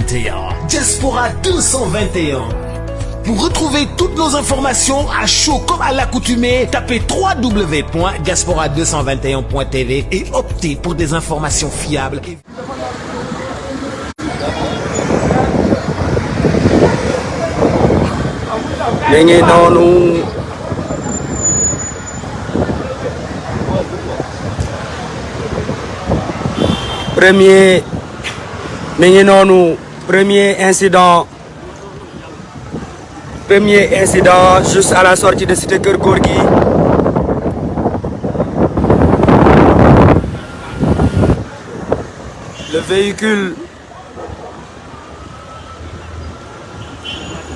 Diaspora 221. Pour retrouver toutes nos informations à chaud comme à l'accoutumée, tapez www.diaspora221.tv et optez pour des informations fiables. mi ngi noonu premier incident juste à la sortie de cité Keur Gorgui.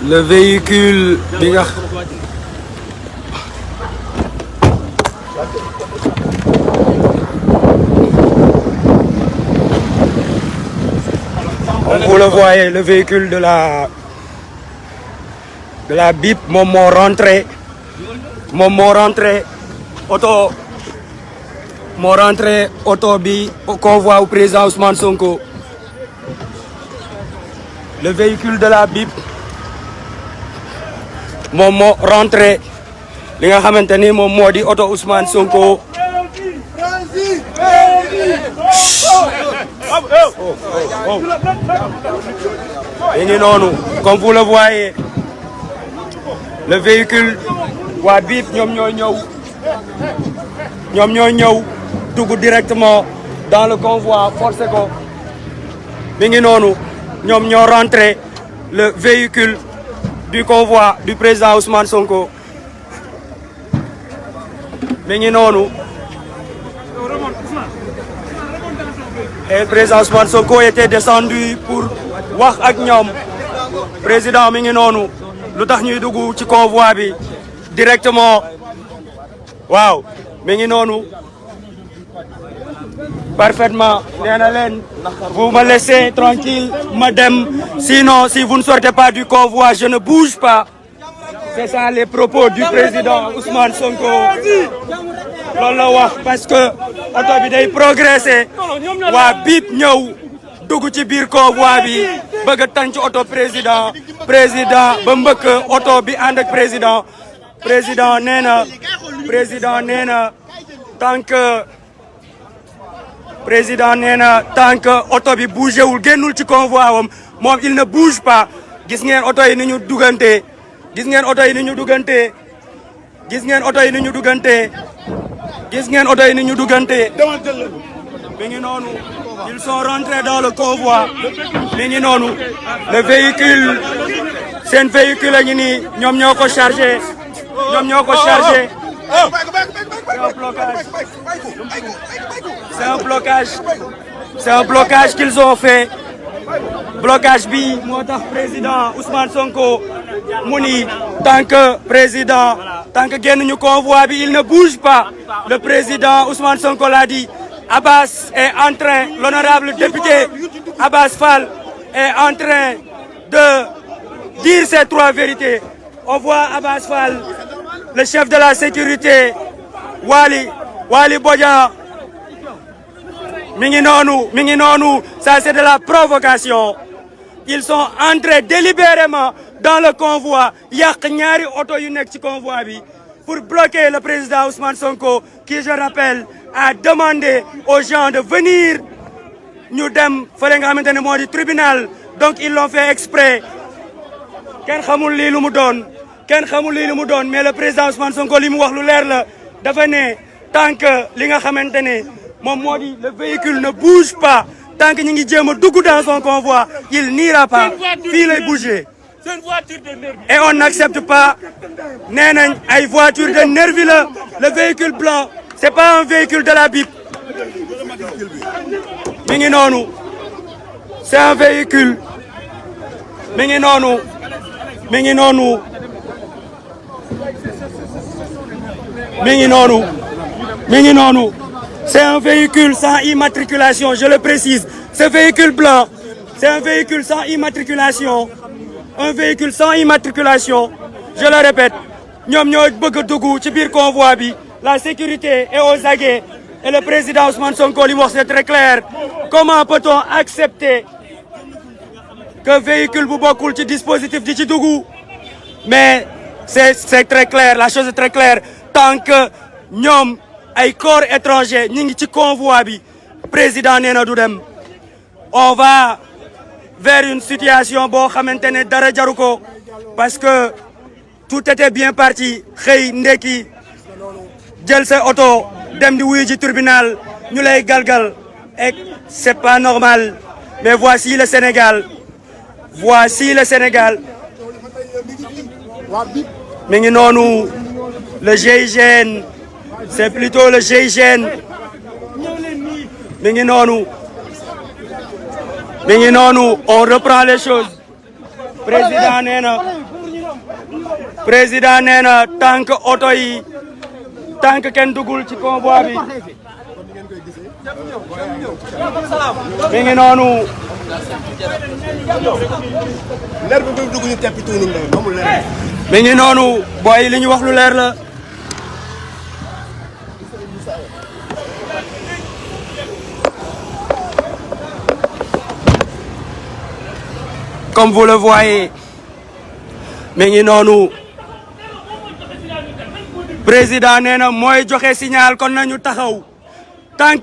Le véhicule bi nga vous le voyez, le véhicule de la BIP moom moo rentré auto bi convoi au président Ousmane Sonko. Le véhicule de la BIP moom moo rentré li nga xamante ni moom moo di auto Ousmane Sonko. mi ngi noonu comme vous le voyez, le véhicule waa BIP ñoom ñoo ñëw dugg directement dans le convoi forcé ko. mi ngi noonu ñoom ñoo rentré le véhicule du convoi du président Ousmane Sonko. mi ngi noonu et le président Ousmane Sonko était descendu pour wax ak ñoom. président mi ngi noonu lu tax ñuy dugg ci convoi bi directement. waaw mi ngi noonu parfaitement. nee na leen vous me laissez tranquille ma dem, sinon si vous ne sortez pas du convoi je ne bouge pas. c'est ça les propos du président Ousmane Sonko. loolu la wax parce que oto bi day progresser. waa BIP ñëw dugg ci biir convoi bi bëgg a tànc oto président ba mbëkk oto bi ànd ak président. président nee na tant que oto bi bougé wul génnul ci convoi wam moom il ne bouge pas. gis ngeen oto yi ni ñu duggante. mi ngi noonu ils sont rentrés dans le convoi. mi ngi noonu le véhicule seen véhicule a ngi nii ñoom ñoo ko chargé. c'est un blocage qu'ils ont fait. blocage bi moo tax président Ousmane Sonko mu ni tant que génnuñu convoi bi il ne bouge pas. le président Ousmane Sonko l'a dit. l'honorable député Abbas Fall est en train de dire ces trois vérités. On voit Abbas Fall, le chef de la sécurité, Wali Bodian. mi ngi noonu ça c'est de la provocation. Ils sont entrés délibérément dans le convoi yàq ñaari oto yu nekk ci convoi bi pour bloquer le président Ousmane Sonko qui, je rappelle, a demandé aux gens de venir ñu dem fële nga xamante ne moo di tribunal. donc ils l'ont fait exprès. kenn xamul lii lu mu doon mais le président Ousmane Sonko li mu wax lu leer la dafa ne tant que li nga xamante ne moom moo di le véhicule ne bouge pas, tant que ñu ngi jéem a dugg dans son convoi il n'ira pas. fii lay bouger. et on n'accepte pas. nee nañ ay voiture de nervi la. le véhicule blanc c'est pas un véhicule de la BIP. mi ngi noonu c'est un véhicule. mi ngi noonu c'est un véhicule sans immatriculation, je le précise. Ce véhicule blanc, c'est un véhicule sans immatriculation. Je le répète, ñoom ñoo bëgg a dugg ci biir convoi bi. La sécurité est aux aguets et le président Ousmane Sonko li mu wax c'est très clair. Comment peut-on accepter que véhicule bu bokkul ci dispositif di ci dugg mais c'est très clair, la chose est très claire, tant que ñoom ay corps étrangers ñi ngi ci convoi bi président nee na du dem. On va vers une situation boo xamante ne dara jaru ko parce que tout était bien parti, xëy ndekki jël sa oto dem di wuyu ji tribunal ñu lay galgal et c'est pas normal. Mais voici le Sénégal, voici le Sénégal. Mi ngi noonu le GIGN, c'est plutôt le GIGN. Mi ngi noonu on reprend les choses. Président nee na tant que oto yi tant que kenn dugul ci convoi bi mi ngi noonu. mi ngi noonu booy li ñu wax lu leer la. Comme vous le voyez mi ngi noonu président nee na mooy joxe signal kon nañu taxaw tant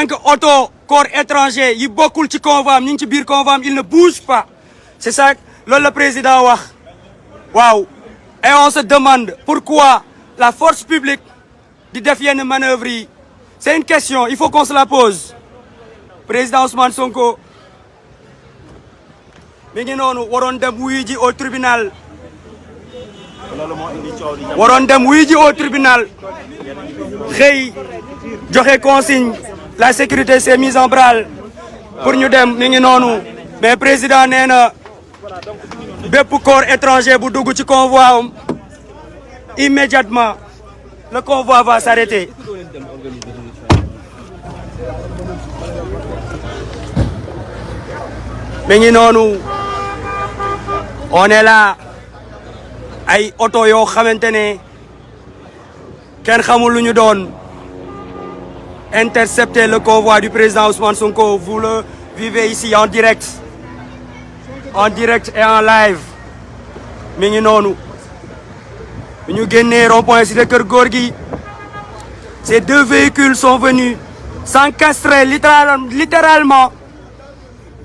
que oto corps étranger yi bokkul ci convoi ñu ngi ci biir convoi il ne bouge pas. C'est ça loolu la président wax waaw. Et on se demande pourquoi la force publique di def yenn manœuvre yi. C'est une question, il faut qu'on se la pose. Président Ousmane Sonko mi ngi noonu waroon dem wuyu ji au tribunal. Xëy joxe consigne, la sécurité s'est mise en branle pour ñu dem mi ngi noonu. Mais président nee na bépp corps étranger bu dugg ci convoi am immédiatement le convoi va s'arrêter. mi ngi noonu on est là ay oto yoo xamante ne kenn xamul lu ñu doon intercepter le convoi du président Ousmane Sonko. Vous le vivez ici en direct et en live. mi ngi noonu ñu génnee rond-point Cité Keur Gorgui, ces deux véhicules sont venus s'encastrer littéralement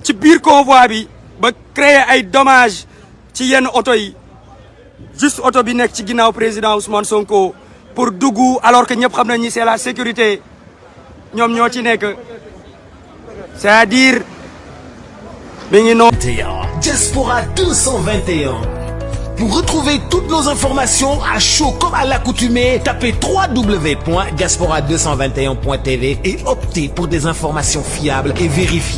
ci biir convoi bi ba créer ay dommages ci yenn oto yi. Juste oto bi nekk ci ginnaaw président Ousmane Sonko pour dugg alors que ñëpp xam nañ ni c'est la sécurité ñoom ñoo ci nekk, c'est-à-dire mi ngi noonu. Diaspora 221. Pour retrouver toutes nos informations à chaud comme à l'accoutumée, tapez www.diaspora221.tv et optez pour des informations fiables et vérifiées.